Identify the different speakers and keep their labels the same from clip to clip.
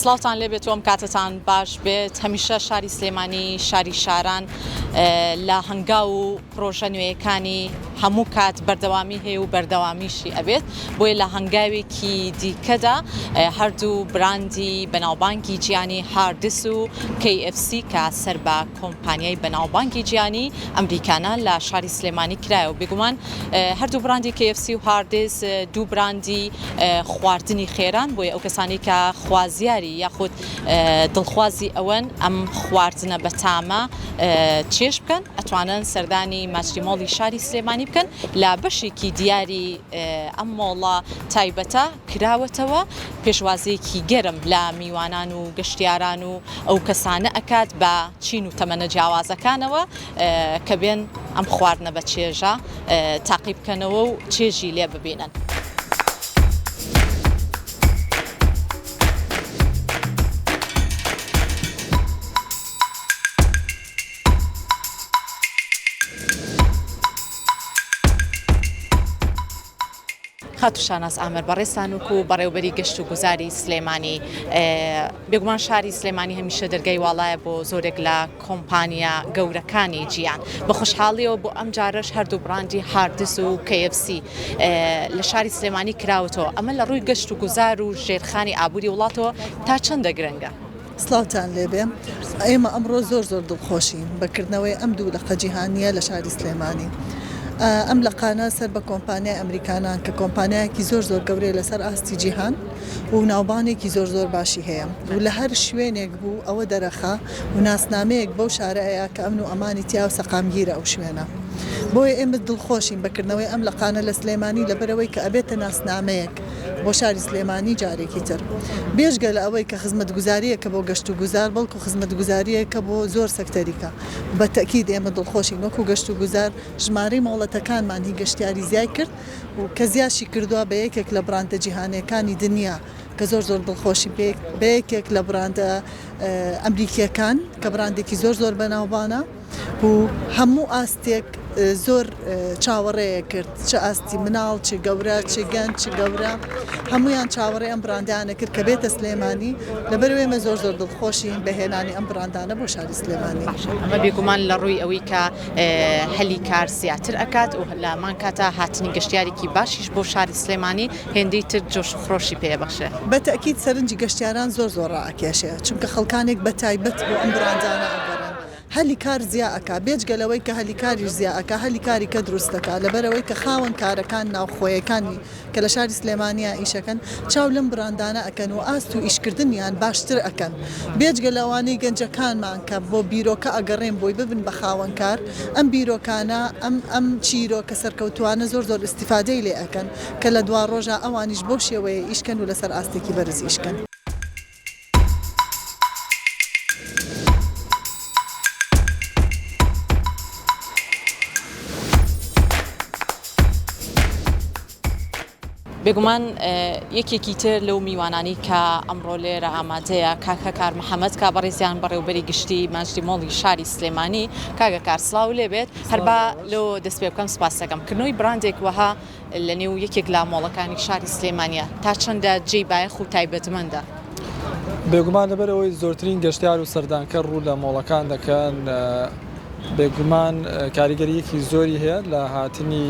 Speaker 1: سڵاوتان لێبێت و ئەم کاتەتان باش بێت هەمیشە شاری سلێمانی شاری شاران لە هەنگاو و پرۆژە نوێیەکانی هەموو کات بەردەوامی هەیە و بەردەوامیشی ئەبێت بۆیە لە هەنگاوێکی دیکەدا هەردوو براندی بەناوبانگی جیانی هاردس و KFC کە سەر بە کۆمپانیای بەناوبانگی جیانی ئەمریکانە لە شاری سلێمانی کرایەوە بێگومان هەردوو براندی KFC و هاردس دوو براندی خواردنی خێران بۆیە ئەو کەسانی کە خوازیاری یاخود دڵخوازی ئەوەن ئەم خواردنە بەتامە چێژ بکەن ئەتوانن سەردانی ماجدی مۆڵی شاری سلێمانی بکەن لە بەشێکی دیاری ئەم مۆڵە تایبەتە کراوەتەوە پێشوازیەکی گەرم لە میوانان و گەشتیاران و ئەو کەسانە ئەکات بە چین و تەمەنە جیاوازەکانەوە کە بێن ئەم خواردنە بە چێژە تاقی بکەنەوە و چێژی لێ ببینن. خاتوو شاناز ئامەر بەڕێزتان وەکو بەڕێوبەری گەشت و گوزاری سلێمانی بێگومان شاری سلێمانی هەمیشە دەرگای واڵایە بۆ زۆرێک لە کۆمپانیا گەورەکانی جیان بە خۆشحاڵیەوە بۆ ئەم جارەش هەردوو بڕاندی هاردس و KFC لە شاری سلێمانی کراوەتەوە ئەمە لە ڕووی گەشت و گوزار و ژێرخانی ئابووری وڵاتەوە تا چەندە گرنگە؟
Speaker 2: سڵاوتان لێبێ ئێمە ئەمڕۆ زۆر زۆر دڵخۆشین بە کردنەوەی ئەم دوو لقە جیهانییە لە شاری سلێمانی. ئەم لقانە سەر بە کۆمپانیای ئەمریکانان کە کۆمپانیایەکی زۆر زۆر گەورەیە لەسەر ئاستی جیهان و ناوبانێکی زۆر زۆر باشی هەیە و لە هەر شوێنێک بوو ئەوە دەرەخا و ناسنامەیەک بەو شارە ئەیا کە ئەمن و ئەمانی تیا و سەقامگیرە ئەو شوێنە. بۆیە ئێمە دڵخۆشین بە کردنەوەی ئەم لقانە لە سلێمانی لەبەرئەوەی کە ئەبێتە ناسنامەیەک بۆ شاری سلێمانی جارێکی تر بێجگە لە ئەوەی کە خزمەتگوزارییەکە بۆ گەشتوگوزار بەڵکو خزمەتگوزارییەکە بۆ زۆر سەکتەریکە بە تەئکید ئێمە دڵخۆشین وەکو گەشتوگوزار ژمارەی مۆڵەتەکانمان هی گەشتیاری زیای کرد و کە زیاشی کردوە بە یەکێک لە بڕاندە جیهانیەکانی دنیا کە زۆر زۆر دڵخۆشین پێ بە یەکێک لە بڕاندە ئەمریکیەکان کە بڕاندێکی زۆر زۆر بەناوبانە. و هەموو ئاستێک زۆر چاوەڕێیە کرد چ ئاستی مناڵ چ گەورە چ گەنج چ گەورە هەمویان چاوەڕێ ئەم بڕاندانە کرد کە بێتە سلێمانی لەبەر ئێمە زۆر زۆر دڵخۆشین بە هێنانی ئەم بڕاندانە بۆ شاری سلێمانی.
Speaker 1: باشە ئەمە بێگومان لە ڕووی ئەوەی کە هەلی کار زیاتر ئەکات و لە هەمان کاتا هاتنی گەشتیارێکی باشیش بۆ شاری سلێمانی هێندەی تر جۆش و خرۆشی پێ ئەبەخشێ.
Speaker 2: بە تەئکید سەرنجی گەشتیاران زۆر زۆر ڕائەکێشێ چونکە خەڵکانێک بە تایبەت بۆ ئەم بڕاندانە ئەگەڕێن. هەلی کار زیا ئەکا، بێجگە لەوەی کە هەلی کاریش زیا ئەکا، هەلی کاری کە دروست دەکا، لەبەرئەوەی کە خاوەن کارەکان ناوخۆیەکانی کە لە شاری سلێمانیا ئیش ئەکەن چاو لەم بڕاندانە ئەکەن و ئاست و ئیشکردنیان باشتر ئەکەن، بێجگە لەوانەی گەنجەکانمان کە بۆ بیرۆکە ئەگەڕێن بۆی ببن بە خاوەن کار، ئەم بیرۆکانە ئەم ئەم چیرۆکە سەرکەوتوانە زۆر زۆر ئیستیفادەی لێ ئەکەن کە لە دواڕۆژا ئەوانیش بەو شێوەیە ئیش کەن و لەسەر ئاستێکی بەرز ئیش کەن.
Speaker 1: بێگومان یەکێکی تر لەو میوانانی کە ئەمڕۆ لێرە ئامادەیە کاک هەکار محەمەد کا بەڕێزیان بەڕێوبەری گشتی ماجدی مۆڵی شاری سلێمانی کاک هەکار سڵاو لێبێت هەر با لەوە دەست پێ بکەم سپاس دەکەم کردنەوەی براندێک وەها لە نێو یەکێک لە مۆڵەکانی شاری سلێمانیە تا چەندە جێی بایەخ و تایبەتمەندە؟
Speaker 3: بێگومان لەبەر ئەوەی زۆرترین گەشتیار و سەردانکەر ڕوو لە مۆڵەکان دەکەن بێگومان کاریگەرییەکی زۆری هەیە لە هاتنی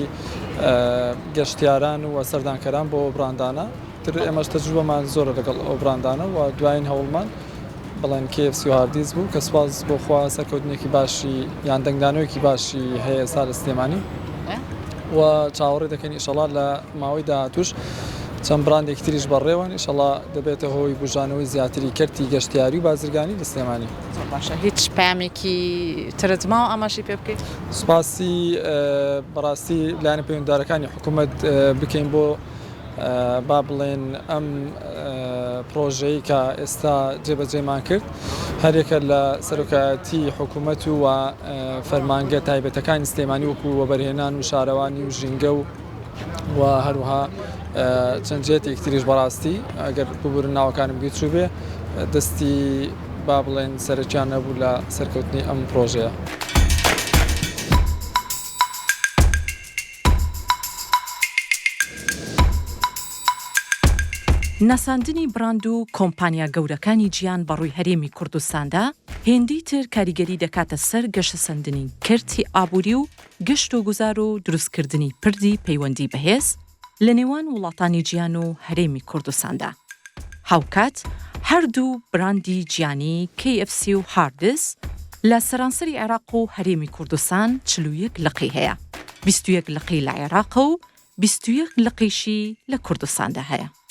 Speaker 3: گەشتیاران و سەردانکەران بۆ براندانە تر ئێمەش تەجروبەمان زۆرە لەگەڵ ئەو براندانە و دوایین هەوڵمان بڵێن KFC و هاردیز بوو کە سوپاس بۆ خوا سەرکەوتنێکی باشی یان دەنگدانەوەیەکی باشی هەیە ئێستا لە سلێمانی و چاوەڕێ دەکەین ئیشەڵا لە ماوەی داهاتوش چەند براندێکی تریش بەڕێوەن ئیشەڵا دەبێتە هۆی بوژانەوەی زیاتری کەرتی گەشتیاری و بازرگانی لە سلێمانی.
Speaker 1: زۆر باشە هیچ پەیامێکی ترت ماوە ئاماژەی پێ بکەیت؟
Speaker 3: سوپاسی بەڕاستی لایەنە پەیوەندیدارەکانی حکوومەت بکەین بۆ با بڵێن ئەم پرۆژەی کە ئێستا جێبەجێمان کرد هەریەکە لە سەرۆکایەتی حکوومەت و فەرمانگە تایبەتەکانی سلێمانی وەکو وەبەرهێنان و شارەوانی و ژینگە و و هەروها چەند جێتێک تریش بەڕاستی ئەگەر ببورن ناوەکانم بیر چووبێ دەستی با بڵێن سەرەکیان نەبوو لە سەرکەوتنی ئەم پرۆژەیە.
Speaker 1: ناساندنی بڕاند و کۆمپانیا گەورەکانی جیان بەڕووی هەرێمی کوردستاندا هێندەی تر کاریگەری دەکاتە سەر گەشەسەندنی کەرتی ئابووری و گەشت و گوزار و دروستکردنی پردی پەیوەندی بەهێز لە نێوان وڵاتانی جیان و هەرێمی کوردستاندا. هاوکات هەردوو براندی جیانی KFC و هاردس لە سەرانسەری عێراق و هەرێمی کوردستان 41 لقی هەیە، 21 لقی لە عێراقە و 21 لقیشی لە کوردستاندا هەیە.